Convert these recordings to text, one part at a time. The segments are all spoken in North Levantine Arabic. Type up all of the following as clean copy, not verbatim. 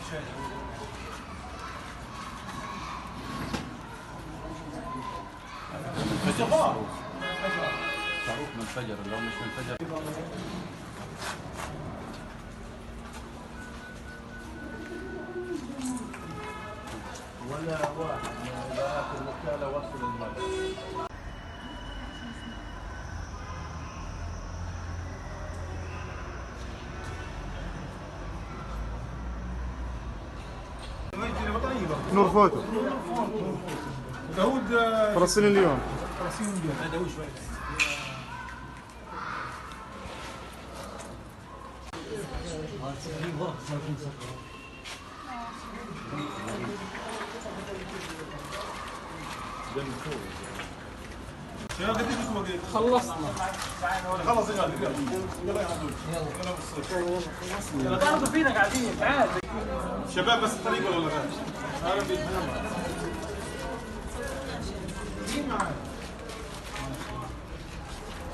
من فجر الصاروخ. صاروخ من فجر، لو مش من فجر. ولا واحد من إدارات الوكالة وصل المركز. نور فوتو. داود. فلسطين اليوم. فلسطين اليوم. داود شوي. شباب، قديش بدكم وقت؟ خلصنا. خلص يا غالي، يلا يلا يا عبود، يلا بالصيف. برضه فينا قاعدين، تعال. شباب، بس الطريق ولا لا؟ اهلا بيك. مين معي؟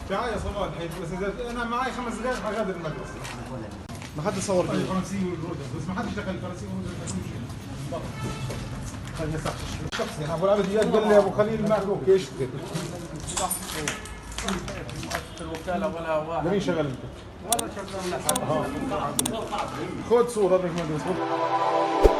تعال يا صباح الحين، بس اذا انا معي 5 دقائق حغادر المدرسه. ما حد صور فيه. الفرنسي والاردن، بس ما حدش دخل الفرنسي والاردن، ما فيش خلينا شخصي. انا ابو العبد اياد قال لي ابو خليل معك، okay اشتغل. الوكاله ولا واحد. لمين شغال انت؟ ولا شغال. خذ صورة ابنك مدرسة.